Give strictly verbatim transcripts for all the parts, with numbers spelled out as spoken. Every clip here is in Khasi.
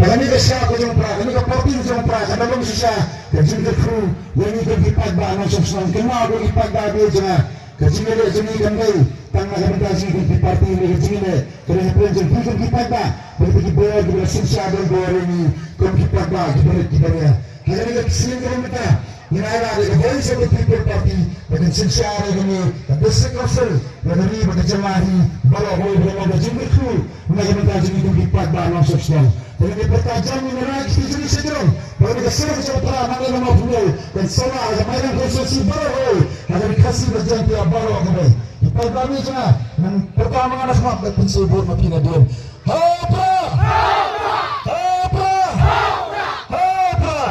Kane ka sha ka jong u Prah, kane ka party ka jong u Prah, ka da long shisha ka jingkyrkhu ïa ngi kum ki paidbah nongshong shnong. Kynmaw ko ki paidbah, dei jong nga, ka jingïaleh jong ngi kam dei tang na ka bynta jong ngi kum ki party, ne ka jingïaleh ka dei hapdeng jong ngi kum ki paidbah. Bad kita ki bor kiba la synshar don bor ïa ngi kum ki paidbah, kiba rit kiba ria. Ha kane ka sien kaba mynta ngin ai lad ïa ka Voice of the People Party ba kan synshar ïa kane ka District Council ïa ka ri bad ka jylla hi baroh kawei, ba kan long ka jingkyrkhu na ka bynta jong ngi kum ki paidbah nongshong shnong. Te ngi pyrta jam, ngi rai kti jong ngi sha jrong ba kane ka surok jong u Prah na ka liang ka mawphyllaw kan sawa ha ka Mairang constituency baroh kawei, ha ka Ri Khasi bad Jaiñtia baroh kawei. Ki paidbah jong nga, ngan pyrta ma nga na khmat bad pynsngewbha ma phi na dien. Ha u Prah! Ha u Prah! Ha u Prah!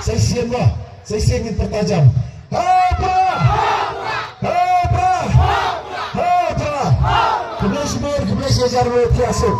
Sa shisien mo, sa shisien ngin pyrta jam. Ha u Prah! Ha u Prah! Ha u Prah! Khublei shibun, khublei shihajar nguh, thiah suk.